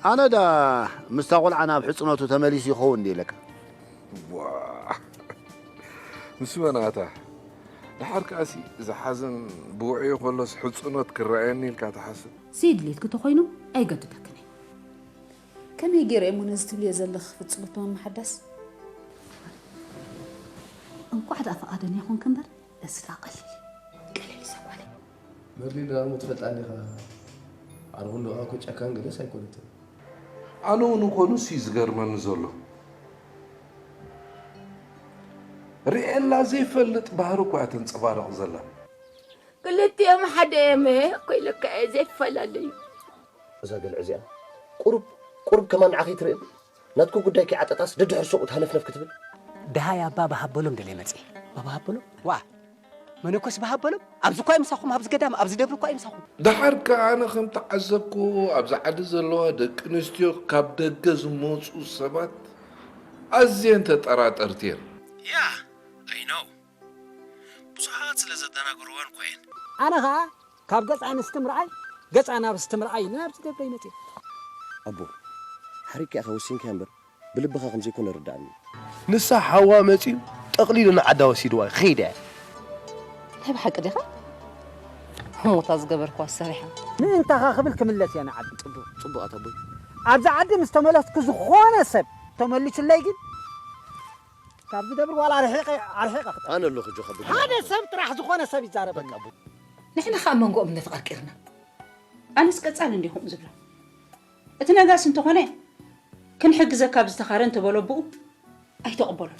ኣነ ዳ ምስታ ቆልዓ ናብ ሕጽኖቱ ተመሊሱ ይኸውን እንዲ ኢለካ። ዋ፣ ምስ መናታ ድሓር ከኣሲ፣ እዚ ሓዘን ብውዕዩ ከሎስ ሕጽኖት ክረኣየኒ ኢልካ ትሓስብ? ስይ ድሌትኪ ተኾይኑ ኣይገድደክን እየ። ከመይ ገይረ እሞ ነዚ ትብልዮ ዘለኺ ፍጹም እቶ መሓዳስ? እንቋዕ ደኣ ፈቓደኛ ኮንኪ እምበር፣ እዚ ደኣ ቀሊል እዩ። ቀሊል እዩ ሰብኣለይ። መርሊ ድራሙ ትፈልጣ እንዲኻ። ኣነ ኩሉ እኳ ጨካን ገለስ ኣይኮነትን። ኣነ እውን እኮ ንሱ እዩ ዝገርመኒ ዘሎ። ሪኤላ ዘይፈልጥ ባህሪ እኳ እያ ተንጸባርቕ ዘላ። ክልቲኦም ሓደ እዮም እኮ ኢለካ እየ ዘይፈላለዩ። እዛ ገልዕ እዚኣ ቁሩብ ቁሩብ ከማን ንዓኺ ትርኢ። ናትኩ ጉዳይ ከይዓጠጣስ ደድሕር ሰብኡት ሃነፍነፍ ክትብል። ደሃይ ኣባ ብሃበሎም ደለ መጽ ባባ ሃበሎም ዋ መነኮስ ብሃበሎም ኣብዚ እኳ ይምሳኹም ኣብዚ ገዳም ኣብዚ ደብሪ እኳ ይምሳኹም። ደሓር ከኣ ኣነ ከም ተዓዘብኩ ኣብዚ ዓዲ ዘለዋ ደቂ ኣንስትዮ ካብ ደገ ዝመጹ ሰባት ኣዝየን ተጠራጠርቲ እየን። Yeah, I know. ብዙሓት ስለ ዘደናግርወን እኮ እየን። ኣነ ኸኣ ካብ ገጽ ኣንስቲ ምርኣይ ገጽ ኣናብስቲ ምርኣይ ኢለ ናብዚ ደብረይ መጽየ። ኣቦ ሓሪግካ ኢኻ ወሲንካዮ እምበር ብልብኻ ከም ዘይኮነ ይርድኣኒ እዩ። ንሳ ሓዋ መጺኡ ጠቕሊሉ ንዓዳ ወሲድዋ እዩ ክኸይድ እያ። ናይ ብሓቂ ዲኻ? ህሞታ ዝገበርክዋ ሰሪሓ። ምእንታኻ ክብል ክምለስ እየ ንዓዲ። ጽቡቕ ጽቡቓት ኣቦይ። ኣብዛ ዓዲ ምስ ተመለስኩ ዝኾነ ሰብ ተመሊሱለይ ግን ካብዚ ደብር ዋላ ኣርሒቐ ኣርሒቐ ክጠ- ኣነ ኣለኹ ጆኻ ብግብሪ ሓደ ሰብ ጥራሕ ዝኾነ ሰብ ይዛረበኒ። ንሕና ኸኣ መንጎኦም ነፍቐርቂርና። ኣነስ ቀጻሊ እንዲኹም ዝብላ። እቲ ነጋሲ እንተኾነ ክንሕግዘካ ብዝተኻረ እንተበሎ ብኡ ኣይተቕበሎ።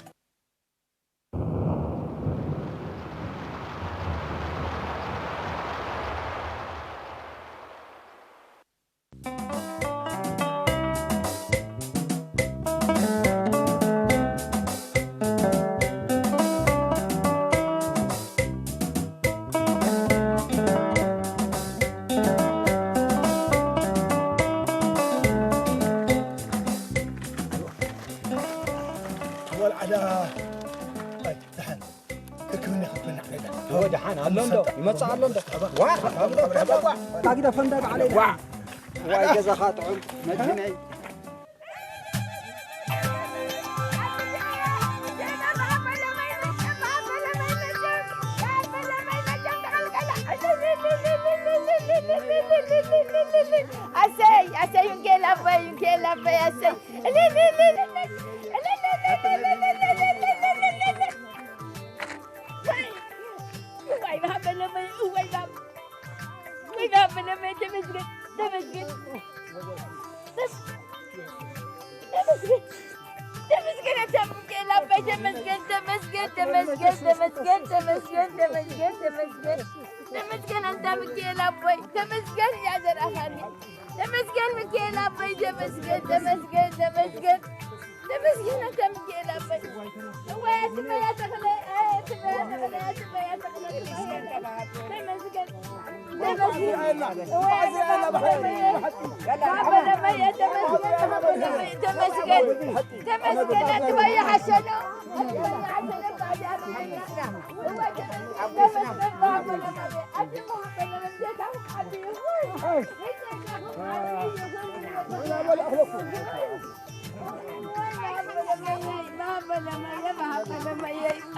ወልዓዳ ኣይ ደሓን ሕክምና ክትበና ዓሌዳ ወደሓን ኣሎ እንዶ ይመጽእ ኣሎ እንዶ ዋ ታግደ ፈንዳ ዓሌዳ ዋይ ገዛኻ ጥዑም መኪነይ ኣሰይ ኣሰይ ዩንጌል ኣቦይ ዩንጌል ኣቦይ ኣሰይ እዋይ ባበለመይ እዋይ ባብ ወይ ባበለመይ ተመስገን ተመስገን ተመስገን ተመስገን ኣታ ሚካኤል ኣባይ ተመስገን ተመስገን ተመስገን ተመስገን ተመስገን ተመስገን ተመስገን ተመስገን ኣንታ ሚካኤል ኣቦይ ተመስገን እያ ዘርኣኻኒ ተመስገን ሚካኤል ኣቦይ ተመስገን ተመስገን ተመስገን ተመስገን ኣንታ ሚካኤል ኣቦይ እወ ኣትበያ ተኽለ ኣትበያ ተኽለ ኣትበያ ተኽለ ተመስገን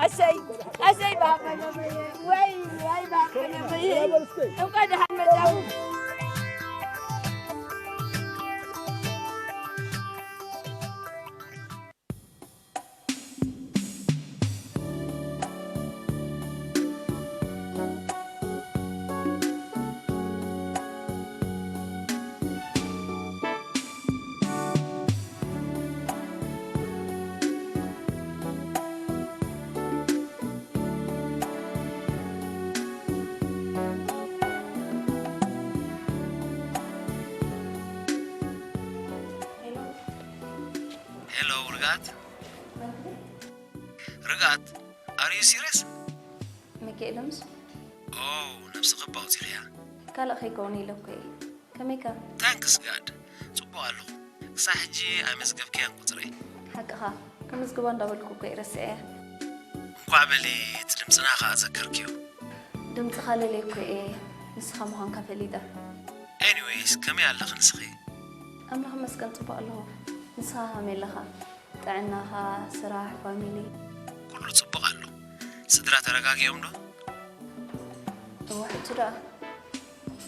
ኣሰይ ኣሰይ ባበለመየ ወይ ወይ ባበለመየ እንኳ ደሓን መጣኹም ሄሎ ርግኣት ርግኣት are you serious? ሚካኤሎምስ ኦ ነብስኺ እባ ኣውፂኽያ። ካልእ ከይከውን ኢለ እኮ እየ። ከመይካ? ታንክስ ጋድ ጽቡቕ ኣለኹ። ክሳብ ሕጂ ኣይመዝገብክያን ቁጽረይ። ሓቅኻ ክምዝግባ እንዳበልኩ እኮ እየ ረሲዐያ። እንኳዕ በሊ እቲ ድምጽና ከኣ ዘከርክዮ። ድምጽኻ ለልየ እኮ እየ ንስኻ ምዃንካ ፈሊጠ። ኤኒወይስ ከመይ ኣለኺ ንስኺ? ኣምላኽ መስገን ጽቡቕ ኣለኹ። ንስኻ ከመይ ኣለኻ? ጥዕናኻ፣ ስራሕ፣ ፋሚሊ? ኩሉ ጽቡቕ ኣሎ። ስድራ ተረጋጊኦም ዶ? እወ፣ ሕጂ ደኣ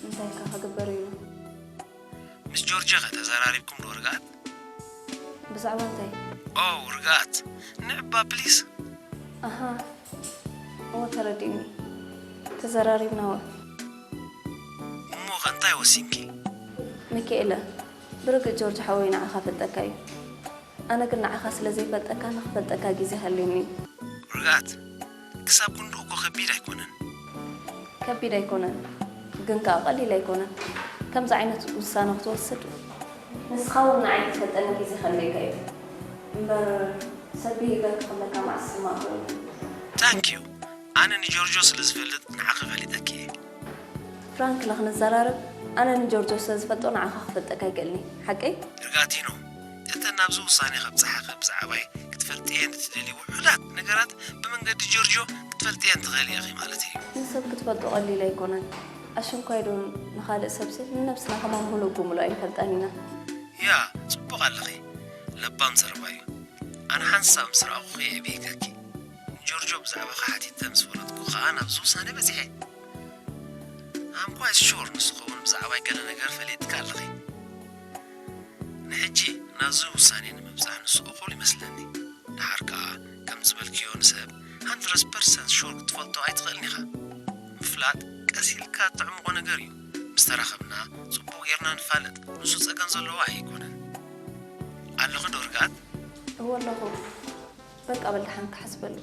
እንታይ ከ ክግበር እዩ? ምስ ጆርጆ ከ ተዘራሪብኩም ዶ ርግኣት? ብዛዕባ እንታይ? ኦ፣ ርግኣት። ንዕባ ፕሊስ። ኣሃ፣ እወ ተረዲእኒ። ተዘራሪብና እወ። እሞ ከ እንታይ ወሲንኪ? ሚካኤለ፣ ብርግእ ጆርጅ ሓወይ ንዓኻ ፈልጠካ እዩ። ኣነ ግን ንዓኻ ስለ ዘይፈልጠካ ንኽፈልጠካ ግዜ ሃልዩኒ እዩ። ርግኣት፣ ክሳብ ክንድኡ እኮ ከቢድ ኣይኮነን። ከቢድ ኣይኮነን፣ ግን ከኣ ቀሊል ኣይኮነን። ከምዚ ዓይነት ውሳነ ክትወስድ ንስኻ እውን ንዓይ ትፈልጠኒ ግዜ ከድልየካ እዩ። እምበር ሰብ ብሂገ ክኽለካ መዓስ ዝሰማዕኩ እዩ። ታንክ ዩ። ኣነ ንጆርጆ ስለ ዝፈልጥ ንዓኺ ፈሊጠኪ እየ። ፍራንክ ንኽንዘራረብ ኣነ ንጆርጆ ስለ ዝፈልጦ ንዓኻ ክፈልጠካ ኣይክእልኒ። ሓቀይ? ርጋቲኖ፣ እተን ናብዚ ውሳኔ ከብጽሓኺ ብዛዕባይ ክትፈልጥየን እትደልዪ ውሑዳት ነገራት ብመንገዲ ጆርጆ ክትፈልጥየን ትኽእሊ ኢኺ ማለት እዩ። ንሰብ ክትፈልጦ ቀሊል ኣይኮነን። ኣሸንኳይ ዶ ንኻልእ ሰብሲ ንነብስና ከማን ምሉእ ብምሉእ ኣይንፈልጣን ኢና። ያ፣ ጽቡቕ ኣለኺ። ለባም ዘረባ እዩ። ኣነ ሓንሳብ ምስ ረኣኹኺ እየ ብሂገኪ። ንጆርጆ ብዛዕባኺ ሓቲተ ምስ ፈለጥኩ ኸኣ ናብዚ ውሳኔ በጺሐ። I'm quite sure ንስኺ እውን ብዛዕባይ ገለ ነገር ፈሊጥኪ ኣለኺ። ንሕጂ ናብዚ ውሳኔ ንምብጻሕ ንሱ እኹል ይመስለኒ። ደሓር ከኣ ከምቲ ዝበልክዮ ንሰብ hundred percent sure ክትፈልጦ ኣይትኽእልን ኢኻ። ምፍላጥ ቀስ ኢልካ እተዕምቖ ነገር እዩ። ምስ ተራኸብና ጽቡቕ ጌርና ንፋለጥ። ንሱ ጸገም ዘለዎ ኣይኮነን። ኣለኺ ዶ ርግኣት? እወ ኣለኹ። በቃ በል ደሓን ክሓስበሉ።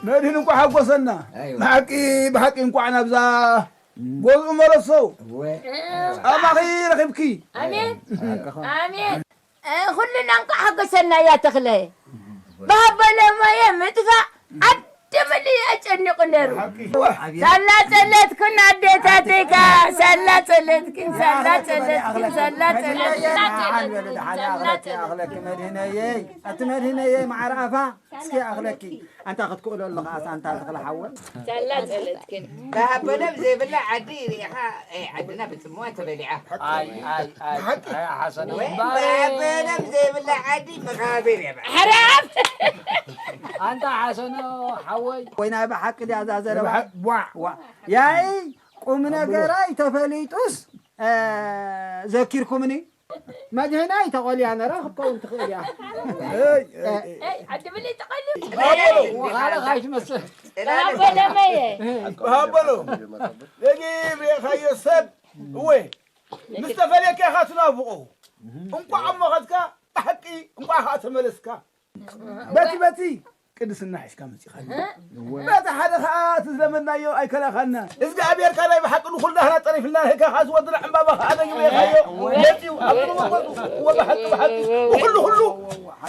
መድህን እንኳዕ ሓጎሰና። ኣይዋ። ብሓቂ፣ ብሓቂ እንኳዕ ናብዛ እም። ጎዝኡ መለሶ። እወ። ጻማኺ ረኺብኪ። ኣሜን። ሓቅኻ። ኣሜን። እ፣ ኩልና እንኳዕ ሓጎሰና እያ ተኽለ። ባበለማየ ምጥፋእ ዓዲ መሊኡ ኣጨኒቑ ነይሩ። ሓቂ። ሳላ ጸለትክን ኣዴታተይካ፣ ሳላ ጸለትክን፣ ሳላ ጸለትክን፣ ሳላ ጸለትክን፣ ሳላ ጸለትክን፣ ኣኽለኪ መድህነየይ፣ ኣቲ መድህነየይ፣ ማዕረ ኣፋ፣ እስኪ ኣኽለኪ። ኣንታ ክትክእሎ ኣለኻ፣ ኣንታ ተኽለ ሓወይ። ሳላ ጸለትክን። ብሃበ ደም ዘይብላ ዓዲ ርኢኻ፣ ኣይ፣ ዓድና ብጽምዋ ተበሊዓ። ኣይ፣ ኣይ፣ ኣይ፣ ሓቂ። ኣይ፣ ሓሰን ወይ እምበኣር። ብሃበ ደም ዘይብላ ዓዲ መቓብር እያ በዓል። ሓራም! ኣንታ ሓሰኖ ሓወይ። ወይ ናይ ብሓቂ ድያ እዛ ዘረባ? ብሓ-፣ ቧዕ። ዋ። ያይ፣ ቁም ነገራይ ተፈሊጡስ፣ እ፣ ዘኪርኩምኒ? መድህናይ ተቖልያ ነራ ክትከውን ትኽእል እያ። እይ፣ እይ፣ እይ። ኤይ፣ ዓዲ ብሊ ተቐልዩ። ባበሎ። ወኻለ ካይትመስል። ባበሎ መየ። ባበሎ። ነጊ ርኤኻዮ ሰብ፣ እወ፣ ምስ ተፈለየካ ኢኻ ትናፍቖ። እንቋዕ እሞ ኸድካ፣ ብሓቂ እንቋዕ ኸኣ ተመለስካ። በቲ በቲ ቅድስና ሒዝካ መጺኻና። በቲ ሓደ ኸኣ እቲ ዝለመናዮ ኣይከላኻና። እግዚኣብሔር ከኣ ናይ ብሓቂ ንኹሉ ናህና ጸሪፍልና፣ ሄካ ኸኣ ዝወድና ዕምባባ ኸኣ ነጊበ ኢኻዮ። መጺኡ ኣብ ቅድሚ ሞቱ፣ እወ ብሓቂ፣ ብሓቂ፣ ብኹሉ፣ ኩሉ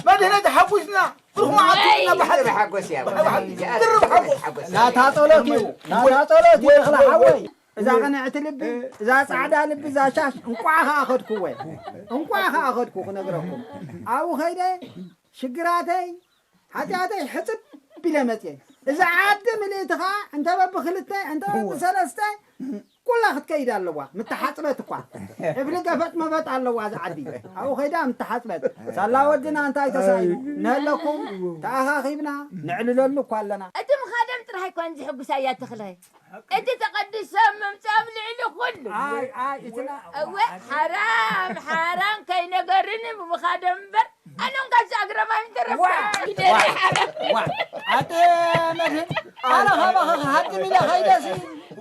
መድህነ ተሓጒስና። ብሩኽ መዓልቲ ኢልና ብሓቂ። ሓጎስ እያ። ብሓቂ፣ ድርብ ሓጎስ። ናታ ጸሎት እዩ። ናታ ጸሎት እዩ፣ ተኽለ ሓወይ። እዛ ቅንዕቲ ልቢ፣ እዛ ጻዕዳ ልቢ፣ እዛ ሻሽ፣ እንቋዕ ኸኣ ኸድኩ ወይ። እንቋዕ ኸኣ ኸድኩ ክነግረኩም። ኣብኡ ኸይደ ሽግራተይ፣ ሓጢኣተይ ሕጽብ ኢለ መጽየ። እዛ ዓዲ ምልእቲ ኸኣ እንተ በብኽልተ፣ እንተ በብሰለስተ፣ ኩላ ክትከይድ ኣለዋ። ምተሓጽበት እኳ። እብሊ ገፈጥ መፈጥ ኣለዋ እዛ ዓዲ። ኣብኡ ኸይዳ ምተሓጽበት። ሳላ ወድና እንታይ ተሳኢኑ? ነለኩም፣ ተኣኻኺብና፣ ነዕልለሉ እኳ ኣለና። እቲ ምኻደም ጥራሕ ኣይኮነን ዝሕጉሳ እያ ተኽለ። እቲ ተቐዲሶም ምምጽኦም ልዕሊ ኩሉ። ኣይ፣ ኣይ፣ እቲ ና-፣ እወ፣ ሓራም፣ ሓራም ከይነገርኒ ብምኻዶም እምበር፣ ኣነ እውን ካብዚ ኣግራብ ኣይምተረፍኩ። ዋ፣ ኢለ ዋ፣ ሓራም። ዋ። ኣተ መድህን፣ ኣነ ካባኻ ክሃድም ኢለ ከይደሲ፣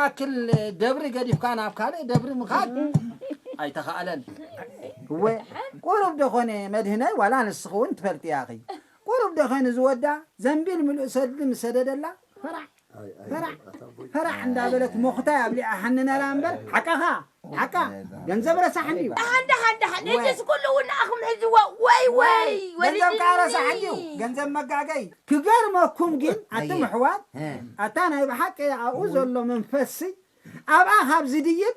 ዝኣክል ደብሪ ገዲፍካ ናብ ካልእ ደብሪ ምኻድ ኣይተኻእለን። እወ፣ ቁሩብ ዶ ኾነ መድህናይ፣ ዋላ ንስኺ እውን ትፈልጥያ ኢኺ። ቁሩብ ዶ ኾነ ዝወዳ ዘንቢል ምሉእ ሰልዲ ምስ ሰደደላ፣ ፈራዕ፣ ፈራዕ፣ ፈራዕ እንዳበለት ሞኽታይ ኣብሊዓ ሃኒ ነራ እምበር፣ ሓቃኻ፣ ሓቃ፣ ገንዘብ ረሳሕ እንድዩ። ደሓን፣ ደሓን፣ ደሓን፣ እወ። እጅስ ኩሉ እውን ንኣኹም ሕዝዎ። ወይ፣ ወይ፣ ገንዘብ ከዓ ወሊድኒ። ረሳሕ እንድዩ፣ ገንዘብ መጋገይ። ክገርመኩም ግን፣ ኣቱም ኣየ። ኣሕዋት፣ እ። ኣታ ናይ ብሓቂ ኣብኡ ዘሎ መንፈስሲ፣ ኣብኣ ካብ ዝድይብ፣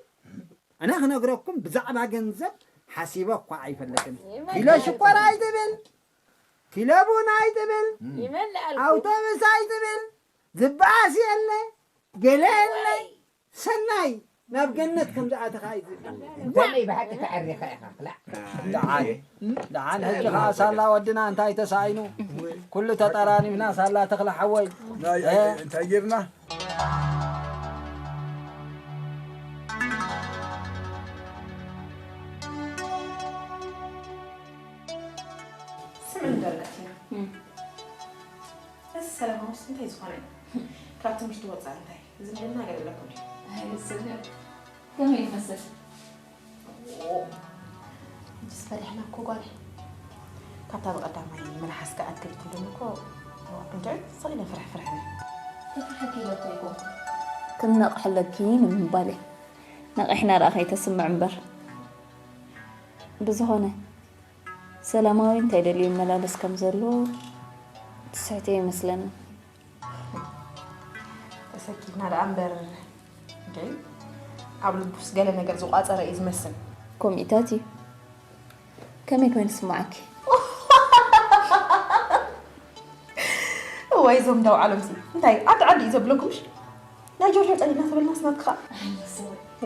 ኣነ ክነግረኩም፣ ብዛዕባ ገንዘብ ሓሲበ እኳ ኣይፈልጥን። ይመልእ። ኪሎ ሽኮር ኣይትብል፣ ኪሎ ቡን ኣይትብል፣ ይመልእ ኣልኩ። ኣውቶቡስ ኣይትብል፣ ዝበኣስ የለ፣ ገለ የለ። ሰናይ ናብ ገነት ከም ዝኣተኻ እዩ ዝብል። ደመይ ብሓቂ ተዓሪኻ ኢኻ፣ ክላእ። ደሓን፣ ደሓን፣ ሕጂ ኸዓ ሳላ ወድና እንታይ ተሳኢኑ? ኩሉ ተጠራኒፍና ሳላ ተኽለ ሓወይ። ናይ፣ እ? እንታይ ጌርና? ስምዒ ንገርካ ቲና። እም። እዚ ሰላማውስ እንታይ ዝኾነ እዩ? ካብ ትምህርቲ ወፃኢ እንታይ ዝምድና ገለ ኣለኩም ድዩ? ኣይመስልን። ከመይ ይመስል? ኦ፣ ሕጅስ ፈሪሕና እኮ ጓል። ካብታ ብቐዳማይ መልሓስካ ኣድግድ ትብልኒ እኮ፣ ኦ፣ እንድዒ ስቕ ኢለ ፍርሕ ፍርሕ እብል። ተፍርሐኪ ኢለ እኮ ኣይኮንኩን። ክንነቕሐለኪ ንምባል እየ። ነቒሕና ደኣ ከይተስምዕ እምበር። ብዝኾነ፣ ሰላማዊ እንታይ ደልዩ ይመላለስ ከም ዘሎ ትስሕትዮ ይመስለኒ። ተሰኪፍና ደኣ እምበር፣ እንድዒ ኣብ ልቡስ ገለ ነገር ዝቋጸረ እዩ ዝመስል። ከምኡታት እዩ። ከመይ ኮይኑ ይስምዓኪ? እዋይ፣ እዞም ዳው ዓለምሲ እንታይ ዓዲ ዓዲ እዩ ዘብለኩምሽ? ናይ ጆርጆ ጠሊብና ተበልናስ ናትካ።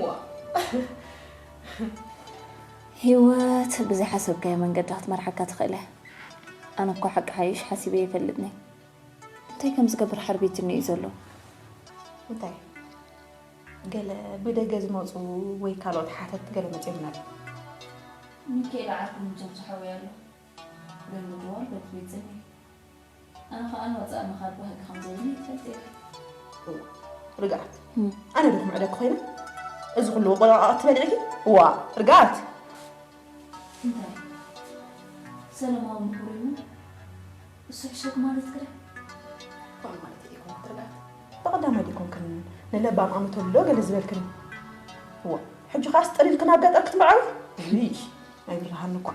ዋ። ህይወት ብዘይሓሰብካዮ መንገዲ ክትመርሓካ ትኽእል እያ። ኣነ እኮ ሓቂ ሓይሽ ሓሲበ ኣይፈልጥን እየ። እንታይ ከም ዝገብር ሓርቢትኒ እዩ ዘሎ። እንታይ? ገለ ብደገ ዝመጹ ወይ ካልኦት ሓተት ገለ መጺኦምና ድዮም? ሚካኤል ዓርኩ ምጆም ዝሓወየ ኣሎ። ገንግድዋር በቲ ቤት ጽምኢ። ኣነ ኸኣ ንወጻኢ ምኻድ ባህጊ ከም ዘይብለይ ትፈልጢ ኢኺ። እዋ፣ ርግኣት። እም። ኣነ ዶ ክምዕደኪ ኮይነ? እዚ ኩሉ ወቆለቃቕቲ በሊዕኪ? እዋ፣ ርግኣት። እንታይ? ሰለማዊ ምሁር እዩ? እሱ ሕሸክ ማለት ግዳ? ከምኡ ማለት ኣይኮንኩን ርግኣት። ብቐዳማይ ዲኮንክን ንለባም ኣመተሎ ገለ ዝበልክን? እዋ፣ ሕጂ ኸኣስ ጥሪልክን ኣብ ገጠር ክትምዕረዊ? ይሽ፣ ኣይብርሃኒ እኳ።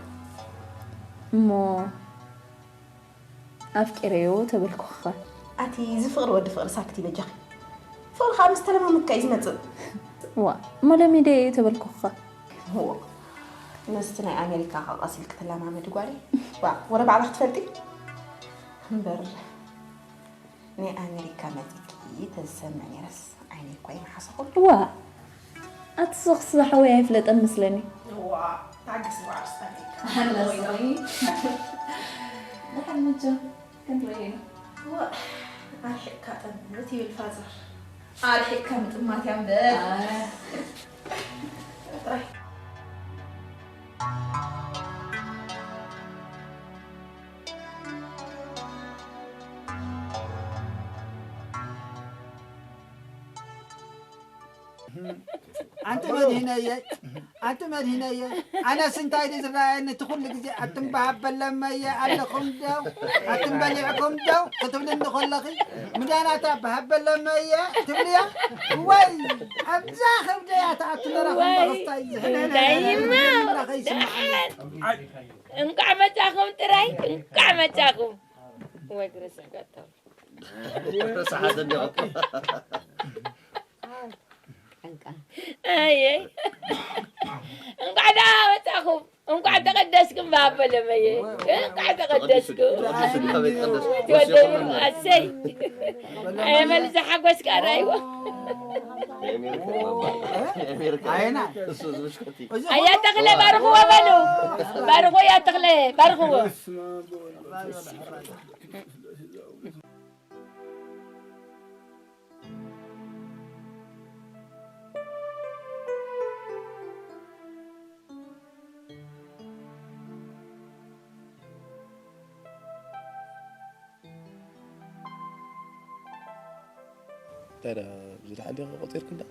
እሞ ኣፍቂረዮ ተበልኩኺ ኸ? ኣቲ እዚ ፍቕሪ ወዲ ፍቕሪ ሳክቲ በጃኺ። ፍቕሪ ኸኣ ምስ ተለማመድካ እዩ ዝመጽእ። ዋ፣ እሞ ለሚደዮ እየ ተበልኩኺ ኸ? እዎ። ምስቲ ናይ ኣሜሪካ ኸኣ ቀስ ኢልኪ ትለማመዲ ጓለይ። ዋ፣ ወረ ባዕልኺ ትፈልጢ? እምበር ናይ ኣሜሪካ መጺኪ ተዝሰምዕ ነይረስ ዓይነይ እኳ ይመሓሰኹ። ዋ፣ ኣቲ ስኽስ ዝሓወይ ኣይፍለጠን መስለኒ። ዋ፣ ታገሲ ዋዕስ ኣሜሪካ። ኣላ ስኺ። ደሓን መቸም ክንርኢ ኢና። ዋ፣ ኣርሒቕካ ጠምት ይብል ፋዘር። ኣርሒቕካ ምጥማት እያ እምበር። ኣንቲ መድሂነየ ኣንቲ መድሂነየ ኣነስ እንታይ ድዩ ዝረኣየኒ እቲ ኩሉ ግዜ ኣትም በሃበለመየ ኣለኹም ደው ኣትም በሊዕኩም ደው ክትብልኒ ከለኺ ምዳናታ በሃበለመየ ትብልያ ወይ ኣብዛ ከብደያ ተኣቱ ነራኹም በኸስታይ ዝሕነነ እንቋዕ መጻኹም ጥራይ እንቋዕ መጻኹም ወይ ግረሰጋታ ሰሓት እንዲኹም ኣየ እንቋዕ ደኣ መጻኹም እንቋዕ ተቐደስኩም ባበለመየ እንቋዕ ተቐደስኩም ወደይ ኣሰይ ኣየ መልዚ ሓጎስካ ራይዎ ኣያ ተኽለ ባርኽዎ በሉ ባርኽዎ ኣያ ተኽለ ባርኽዎ እንታይ ደኣ ብዝደሓን ዲኻ ቆጺርኪ እንዳ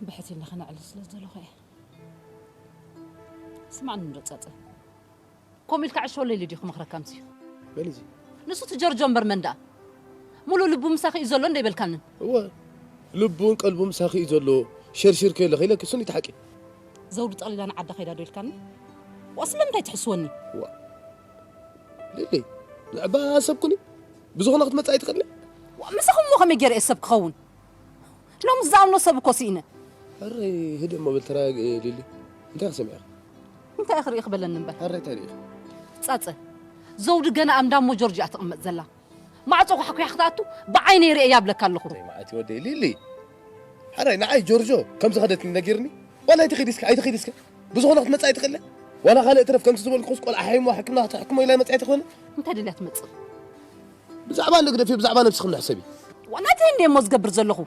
ብሕቲ ኢልና ከነዕልል ስለ ዝደለኹ እየ ስማዕኒ እንዶ ጸጸ ከምኡ ኢልካ ዕሾለይ ልድዩ ክመኽረካ ኣምስዩ መን እዚ ንሱ እቲ ጀርጆ እምበር መን ደኣ ሙሉእ ልቡ ምሳኺ እዩ ዘሎ እንዶ ኣይበልካንን እወ ልቡን ቀልቡ ምሳኺ እዩ ዘሎ ሸርሺር ከየለኺ ኢለኪ እሱን እዩ እቲ ሓቂ ዘውዲ ጠቕሊላ ንዓዳ ከይዳ ዶ ኢልካኒ ዋ ስለምንታይ ትሕስወኒ ዋ ሊሊ ንዕባ ሰብ ኩኒ ብዝኾነ ክትመጽእ ኣይትኽእልኒ ዋ ምሳኹም እሞ ከመይ ገይረ እየ ሰብ ክኸውን ሎምስ ዝኣምኖ ሰብ እኮ ስኢነ። ሕረይ ህድእ እሞ በል ተረጋግኢ ሊሊ። እንታይ ኢኺ ሰሚዕኺ? እንታይ ክርኢ ክበለኒ እምበር። ሕረይ እንታይ ርኢኺ? ጸጸ፣ ዘውዲ ገና ኣብ እንዳሞ ጆርጅ እያ ትቕመጥ ዘላ። ማዕጾ ኳሕኲሓ ክትኣቱ ብዓይነይ ርእየያ እብለካ ኣለኹ። እንታይ መዓት እዩ ወደይ ሊሊ? ሕራይ ንዓይ ጆርጆ ከም ዝኸደትኒ ነጊርኒ? ዋላ ኣይትኺዲ እስከ ኣይትኺዲ እስከ። ብዝኾነ ክትመጽእ ኣይትኽእልን? ዋላ ካልእ ትረፍ ከምቲ ዝበልኩኽስ ቆልዓ ሓይምዋ ሕክምና ከተሕክሞ ኢላ መጺኣ ኣይትኾንን? እንታይ ደልያ ትመጽእ? ብዛዕባ ኣሎ ግደፍዮ ብዛዕባ ነብስኺ እንዶ ሕሰቢ። ዋላ እቲ ህንደይ እሞ ዝገብር ዘለኹ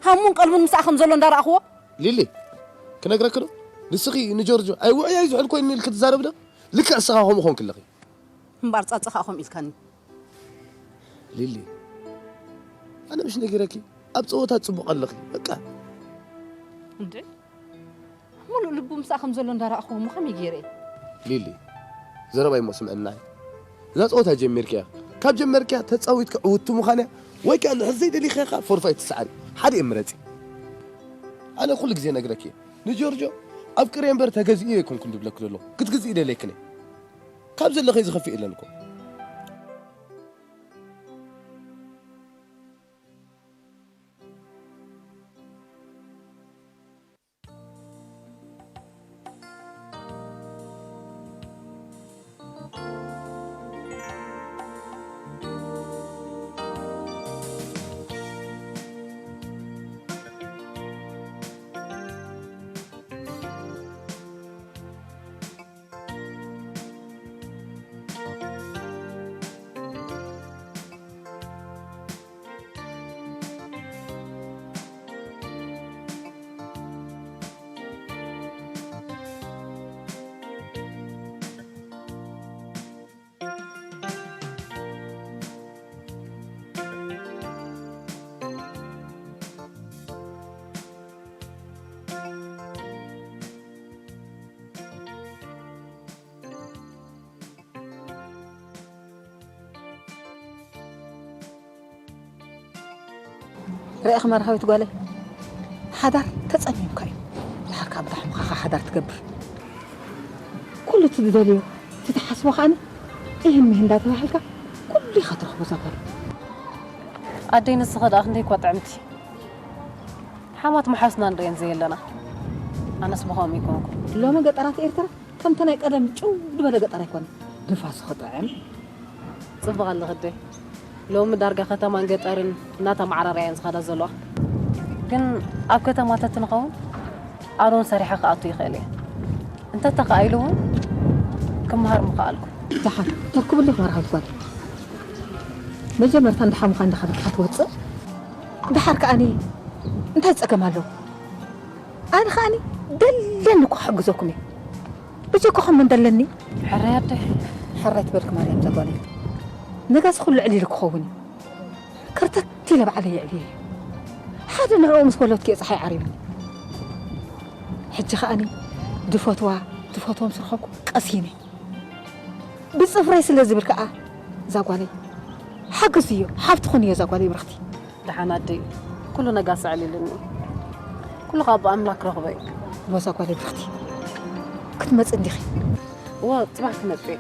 ሃሙን ቀልቡን ምስኣ ከም ዘሎ እንዳረኣኽዎ። ሊሊ ክነግረኪ ዶ ንስኺ ንጆርጆ ኣይ ውዑይ ኣይ ዝሑል ኮይኑኒ ኢልኪ ትዛረቢ ዶ? ልክዕ እስኻ ከምኡ ኮንኪ ኣለኺ። እምበኣር ጻጸ ኸኣ ከምኡ ኢልካኒ። ሊሊ ኣነ ምሽ ነጊረኪ ኣብ ጸወታ ጽቡቕ ኣለኺ በቃ። እንዴ ሙሉእ ልቡ ምስኣ ከም ዘሎ እንዳረኣኽዎ እሞ ከመይ ገይረ እየ? ሊሊ ዘረባይ እሞ ስምዕናይ እዛ ጸወታ ጀሚርክያ ካብ ጀመርክያ ተጻዊትካ ዕውቲ ምዃንያ ወይ ከኣ እንድሕር ዘይደሊኻያ ከኣ ፎርፋይ ትስዓሪ ሓደ እየ ምረጺ ኣነ ኩሉ ግዜ ነግረኪ እየ ንጆርጆ ኣፍቅረዮ እምበር ተገዚእዮ ኣይኮንኩን ዝብለኪ ዘለኹ ክትግዝኢ ደልየክን እየ ካብ ዘለኺ ዝኸፍእ የለን እኮ ርኢኺ መርሃዊት ጓለይ፣ ሓዳር ተጸሚምካ እዩ ድሓር ከኣ ብዳሕምኻ ሓዳር ትገብር። ኩሉ እቲ ትደልዮ እቲ ትሓስቦ ከኣ እሂን ምሂን እንዳተባሃልካ ኩሉ ኢኻ ትረኽቦ እዛ ጓል። ኣደይ ንስኺ ደኣ ክንደይ እኳ ጥዕምቲ ሓማት መሓስና ንርእየን ዘየለና ኣነስ ብኸምኡ ይኮንኩ። ሎሚ ገጠራት ኤርትራ ከምቲ ናይ ቀደም ጭው ዝበለ ገጠር ኣይኮነን። ንፋሱ ክጥዕም። ጽብቕ ኣለኺ ኣደይ። ሎሚ ዳርጋ ከተማን ገጠርን እናተመዓራረያ እየን ዝኸዳ ዘለዋ። ግን ኣብ ከተማ ተትንኸውን ኣነ እውን ሰሪሐ ክኣቱ ይኽእል እየ። እንተተኻኢሉ እውን ክመሃር ምኸኣልኩ። ደሓን ተርክብለይ መርዓዊት ጓል። መጀመርታ እንድሓሙኻ እንድኻ ብልካ ትወፅእ። ደሓር ከኣኒ እንታይ ጸገም ኣለዎ? ኣነ ከኣኒ ደለኒ እኮ ክሕግዘኩም እየ። ብጀካኹም መን ደለኒ? ሕራይ ኣደ። ሕራይ ትበልክ ማርያም እዛ ጓለይ። ነጋሲ ኩሉ ዕሊሉ ክኸውን እዩ። ከርተት ኢለ ባዕለይ የዕልዮ እየ። ሓደ ንዕኡ ምስ ወለድኩ እየ ጸሓይ ዓሪቡኒ። ሕጂ ከኣኒ ድፈትዋ ትፈትዎ ምስ ረኸብኩ ቀሲነ። ብጽፍረይ ስለ ዝብል ከኣ እዛ ጓለይ ሓግዝዮ፣ ሓብቲ ኩንዮ እዛ ጓለይ ብርኽቲ። ደሓን ኣደይ፣ ኩሉ ነጋሲ ኣዕሊሉኒ። ኩሉ ካብ ኣምላክ ረኽቦ እዩ። እሞ እዛ ጓለይ ብርኽቲ ክትመጽእ እንዲኺ? እወ፣ ጽባሕ ክመጽእ እየ።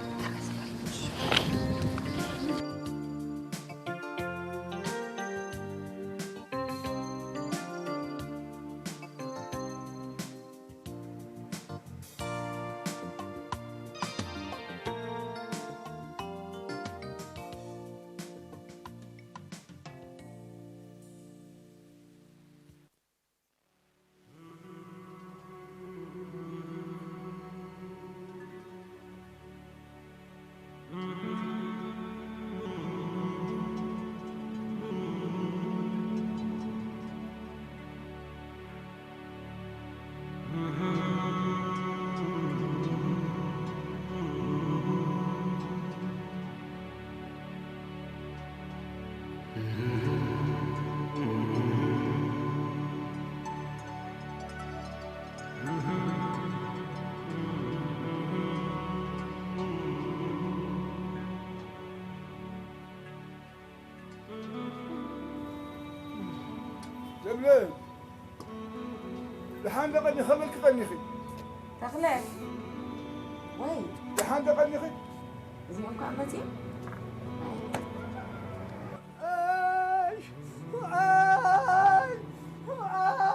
ለምለም፣ ደሓን ዶ ቀኒኺ? ከመይ ክቐኒኺ? ተኽለ፣ ወይ። ደሓን ዶ ቀኒኺ? እዚኦም ከኣ መጺኦም? ኣይ፣ ኣይ፣ ኣይ።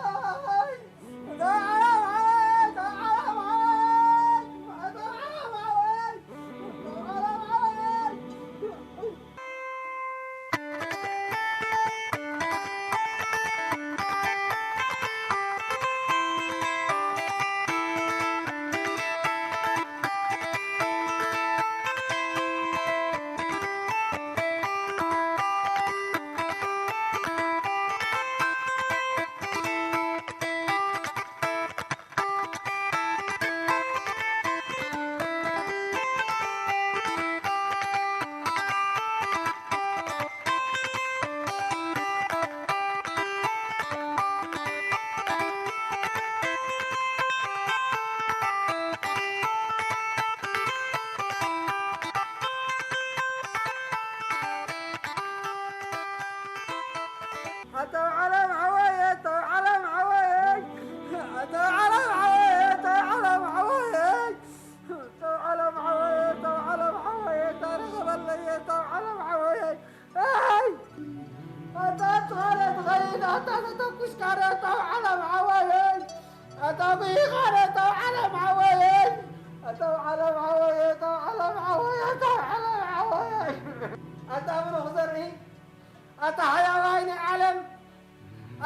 ኣታ ዓለም ሓወይ፣ ኣታ ዓለም ሓወይ፣ ኣታ ዓለም ሓወይ፣ ኣታ ዓለም ሓወይ፣ ኣታ ዓለም ሓወይ፣ ኣታ ዓለም ሓወይ፣ ኣታ ርኸበለይ፣ ኣታ ዓለም ሓወይ። ኣይ! ኣታ ትኻለ ትኸይድ፣ ኣታ ተተኩስ ካረ፣ ኣታ ዓለም ሓወይ። ኣታ ብይ ካረ፣ ኣታ ዓለም ሓወይ። ኣታ ዓለም ሓወይ፣ ኣታ ዓለም ሓወይ፣ ኣታ ዓለም ሓወይ። ኣታ ብሩኽ ዘርኢ፣ ኣታ ሓያዋይ ናይ ዓለም፣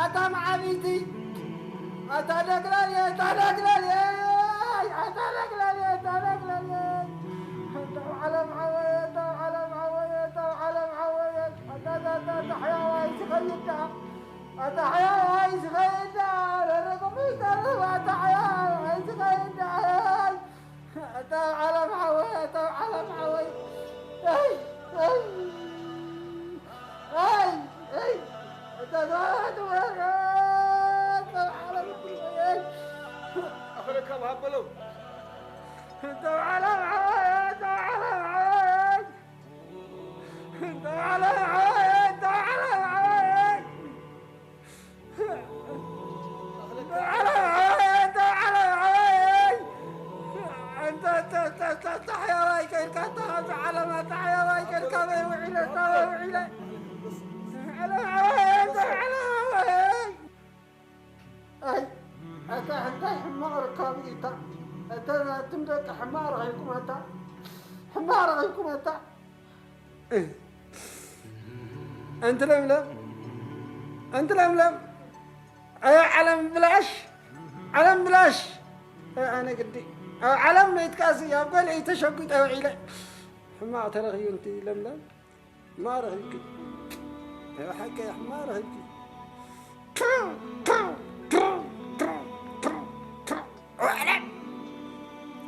ኣታ መዓቢቲ፣ ኣታ ደግላልየ፣ ኣታ ደግላልየ፣ ኣታ ደግላልየ፣ ኣታ ደግላልየ፣ ኣታ ዓለም ሓወየ፣ ኣታ ዓለም ሓወየ፣ ኣታ ዓለም ሓወየ፣ ኣታ፣ ኣታ፣ ኣታ፣ ኣታ ሓያዋይ ዝኸይድ ደኣ፣ ኣታ ሓያዋይ ዝኸይድ ደኣ፣ ረረቆም ይዛረብ፣ ኣታ ሓያዋይ ዝኸይድ ደኣ። ኣታ ዓለም ሓወይ፣ ኣታ ዓለም ሓወይ። ኣይ፣ ኣይ፣ ኣይ፣ ኣይ። ኣታ ዓለም ሓወይ፣ ኣታ ዓለም ሓወይ። ኣኽለካ ብሃበሎ። ኣታ ዓለም ሓወይ፣ ኣታ ዓለም ሓወይ። ኣታ ዓለም ሓወይ፣ ኣታ ዓለም ሓወይ። ኣይ፣ ኣታ እንታይ ሕማቕ ርካብ እዩ እታ? እታ ናትም ደቂ ሕማቕ ረኺብኩም ኣታ? ሕማቕ ረኺብኩም ኣታ? ኣንቲ ለምለም፣ ኣንቲ ለምለም፣ ኣዮ ዓለም ብላሽ፣ ዓለም ብላሽ። ኣይ ኣነ ግዲ ኣብ ዓለም መይትካሲ ኣብ ገሊኡ ተሸጒጠ ውዒለ። ሕማቕ ተረኺቡ እንቲ ለምለም፣ ሕማቕ ረኺብኪ። ኣይ ሓቀይ ሕማቕ ረኺብኪ።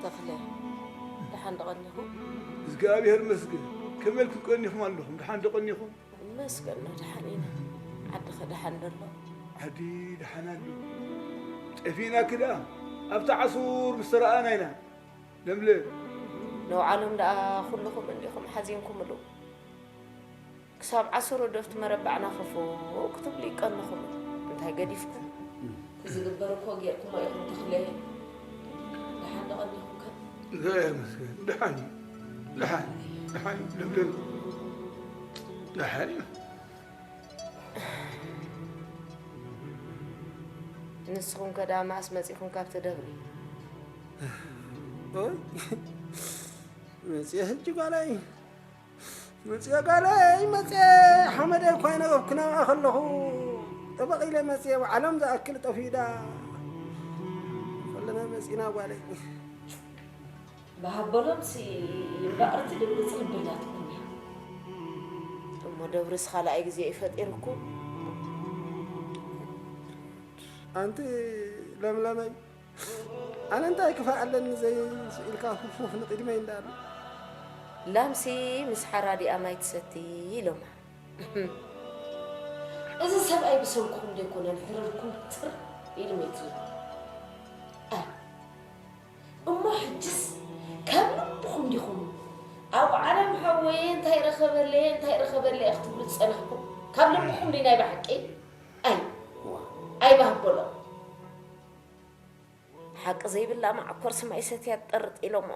ተኽለ፣ ደሓን ዶ ቀኒኹም? እግዚኣብሔር ይመስገን። ከመይ ኢልኩም ቀኒኹም ኣለኹም? ደሓን ዶ ቀኒኹም? ይመስገን፣ ደሓን ኢና። ዓድኸ ደሓን ዶ ኣሎ? ዓዲ ደሓን ኣሎ። ጠፊእናኪ ደኣ ኣብቲ ዓሱር ምስ ተረኣና ኢና። ለምለም። ነውዓሎም ደኣ ኩልኹም እንዲኹም ሓዚንኩምሉ። ክሳብ ዓሱር ዶ ኣብቲ መረባዕና ክፉ ክትብሉ ይቀንኹም። እንታይ ገዲፍኩም? እቲ ዝግበር እኮ ጌርኩሞ ኢኹም ተኽለ። ደሓን ዶ ቀኒኹም ከ? እግዚኣብሔር ይመስገን። ደሓን እዩ። ደሓን፣ ደሓን እዩ። ለምለም። ደሓን እዩ። ንስኹም ከ ደኣ መኣስ መጺኹም ካብቲ ደብሪ? ኦይ፣ መጽየ ሕጂ ጓለይ። መጽየ ጓለይ፣ መጽየ። ሓመደይ እኳ ይነበብኩ ናብኣ ከለኹ። ጠበቕ ኢለ መጽየ፣ ዓለም ዝኣክል ጠፊኡ ደኣ። ከለና መጺና ጓለይ። ብሃበሎምሲ እምበኣር ትድንግጽ ልቢ ኣላትኩም እያ። እሞ ደብርስ ካልኣይ ግዜ እዩ ፈጢርኩም? ኣንቲ ለምለመይ፣ ኣነ እንታይ ክፋእ ኣለኒ ዘይስኢልካ ፉፍፉፍ ንቕድመይ እንዳሉ። ላምሲ ምስ ሓራዲኣ ማይ ትሰቲ ኢሎማ። እዚ ሰብኣይ ብሰንክኹም ደይኮነን ሕርርኩም ጽር ኢሉ መይቱ። ኣ፣ እሞ ሕጅስ ካብ ልብኹም ዲኹም ኣብ ዓለም ሓወየ እንታይ ረኸበለየ እንታይ ረኸበለየ ክትብሉ ዝጸናሕኩም? ካብ ልብኹም ዲ ናይ ብሓቂ? ኣይ፣ ኣይ ባህበሎ። ሓቂ ዘይብላ መዓኮር ስማይ ሰትያ ትጠርጥ ኢሎሞ።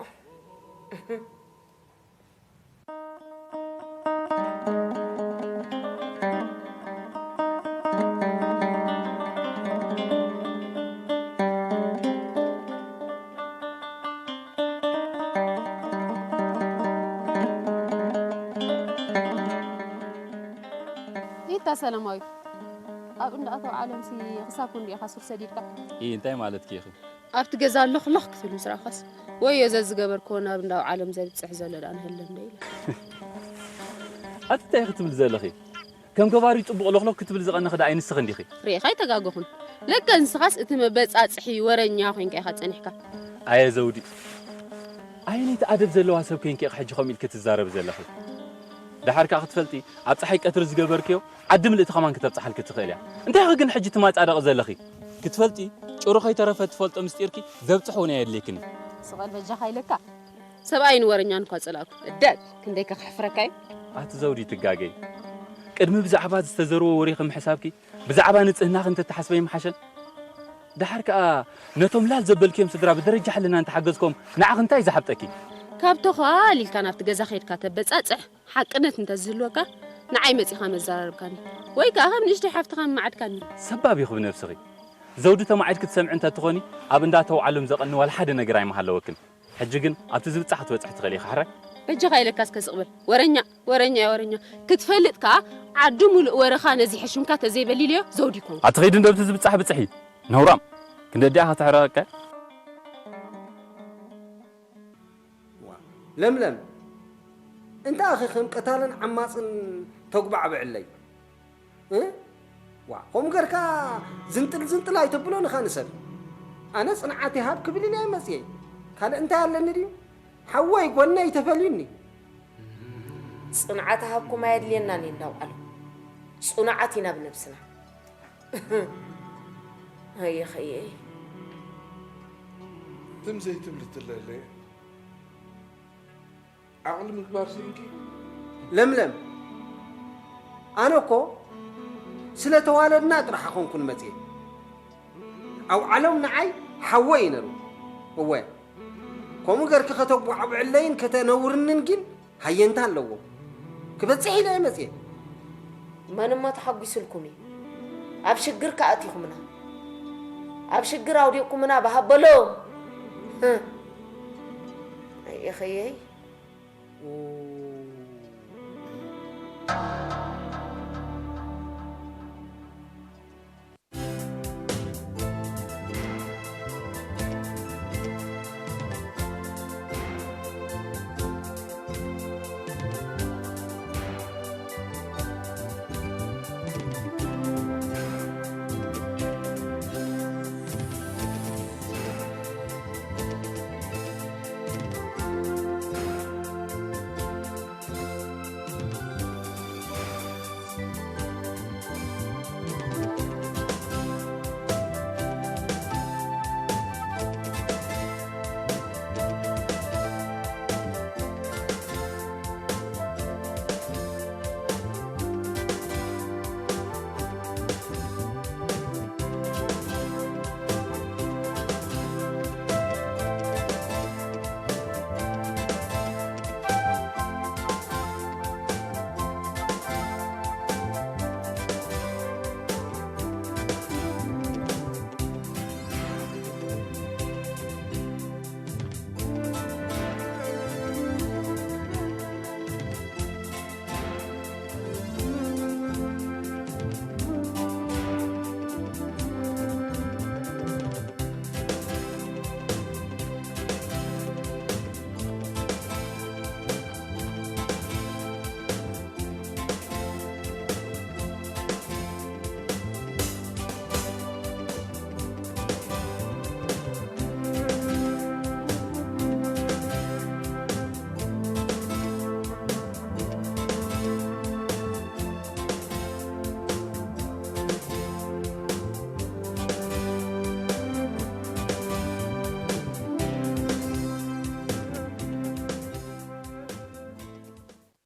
ኢታ ሰላማዊት፣ ኣብ እንዳ ኣቶ ዓለምሲ ክሳብ ክንድኡ ኢኻ ሱር ሰዲድካ? ኢ፣ እንታይ ማለትኪ ኢኺ? ኣብቲ ገዛ ሎኽ ሎኽ ክትብል ምስ ረኣኻስ፣ ወዮ ዘዝገበርክዎ ናብ እንዳ ኣውዓሎም ዘብጽሕ ዘሎ ደኣ ንህለም ዶ ኢለ። ኣቲ እንታይ ኢኺ ትብሊ ዘለኺ? ከም ገባሪ ጽቡቕ ሎኽሎኽ ክትብሊ ዝቐነኺ ደኣ ኣይንስኺ እንዲኺ። ርኢኻ ኣይተጋገኹን። ለከ ንስኻስ እቲ መበጻጽሒ ወረኛ ኮይንካ ኢኻ ጸኒሕካ። ኣየ ዘውዲ፣ ኣየነይቲ ኣደብ ዘለዋ ሰብ ኮይንኪ ኢኺ ሕጂ ከምኡ ኢልኪ ትዛረቢ ዘለኺ? ደሓር ከኣ ክትፈልጢ፣ ኣብ ጸሓይ ቀትሪ ዝገበርክዮ ዓዲ ምልእቲ ከማን ክተብጽሓልኪ ትኽእል እያ። እንታይ ኢኺ ግን ሕጂ ትማጻደቒ ዘለኺ? ክትፈልጢ፣ ጭሩ ከይተረፈ ትፈልጦ ምስጢርኪ ዘብጽሕ እውን ኣየድልየክን እዩ። ስቕ በል በጃኻ ኢለካ። ሰብኣይን ወረኛን እኳ ጸላእኩ። እደግ፣ ክንደይ ከ ከሕፍረካ እዩ? ኣቲ ዘውዲ ትጋገይ። ቅድሚ ብዛዕባ ዝተዘርወ ወሬኺ ምሕሳብኪ፣ ብዛዕባ ንጽህናኺ እንተተሓስበ ይምሓሸን። ደሓር ከኣ ነቶም ላል ዘበልክዮም ስድራ ብደረጃ ሕልና እንተሓገዝኮም ንዓኺ እንታይ እዩ ዝሓብጠኪ? ካብ ተዃል ኢልካ ናብቲ ገዛ ከይድካ ተበጻጽሕ፣ ሓቅነት እንተዝህልወካ ንዓይ መጺኻ መዘራረብካኒ፣ ወይ ከኣ ከም ንእሽተይ ሓፍትኻ ምማዓድካኒ። ሰባብ ኢኺ ብነብስኺ። ዘውዲ ተማዒድኪ ትሰምዒ እንተትኾኒ፣ ኣብ እንዳ ተውዓሎም ዘቐኒ ዋላ ሓደ ነገር ኣይምሃለወክን። ሕጂ ግን ኣብቲ ዝብጻሕ ክትበጽሒ ትኽእሊ ኢኺ፣ ሕራይ? በጃኻ ኢለካ እስከ ስቕ በል። ወረኛ፣ ወረኛ፣ ወረኛ። ክትፈልጥ ከኣ ዓዲ ሙሉእ ወረኻ ነዚሐ ሽምካ ተዘይበሊለዮ ዘውዲ ይኮንኩ። ኣቲ ኸይዲ እንዶ ኣብቲ ዝብጻሕ ብጽሒ። ነውራም። ክንደዲኣ ከተሕረቐካ? ዋ፣ ለምለም፣ እንታይ ኢኺ ከም ቀታልን ዓማጽን ተጉባዕብዕለይ? እ? ዋ፣ ከምኡ ገርካ ዝንጥል ዝንጥል ኣይተብሎን ኢኻ ንሰብ። ኣነ ጽንዓት ይሃብ ክብል ኢለ እየ መጽየ። ካልእ እንታይ ኣለኒ ድዩ? ሓወይ፣ ጎነይ ተፈልዩኒ። ጽንዓት ሃብኩም ኣየድልየናን እዩ እንዳውዓሎ። ጽኑዓት ኢና ብነብስና። ኣየኸየይ። ትም ዘይትብሊ ትለለ። ዓቕሊ ምግባር ስኢንኪ? ለምለም፣ ኣነ እኮ ስለ ተዋለድና ጥራሕ ኣይኮንኩን መጽየ። ኣውዓሎም ንዓይ ሓወይ እዩ ነሩ። እወ፣ ከምኡ ገርኪ ከተጓዕብዕለይን ከተነውርንን ግን ሃየንታ ኣለዎ። ክበጽሕ ኢለ እየ መጽየ። መን እሞ ተሓጒስልኩም እዩ? ኣብ ሽግር ከኣቲኹምና። ኣብ ሽግር ኣውዲቕኩምና ብሃበሎም። ህህ። ኣየኸየይ።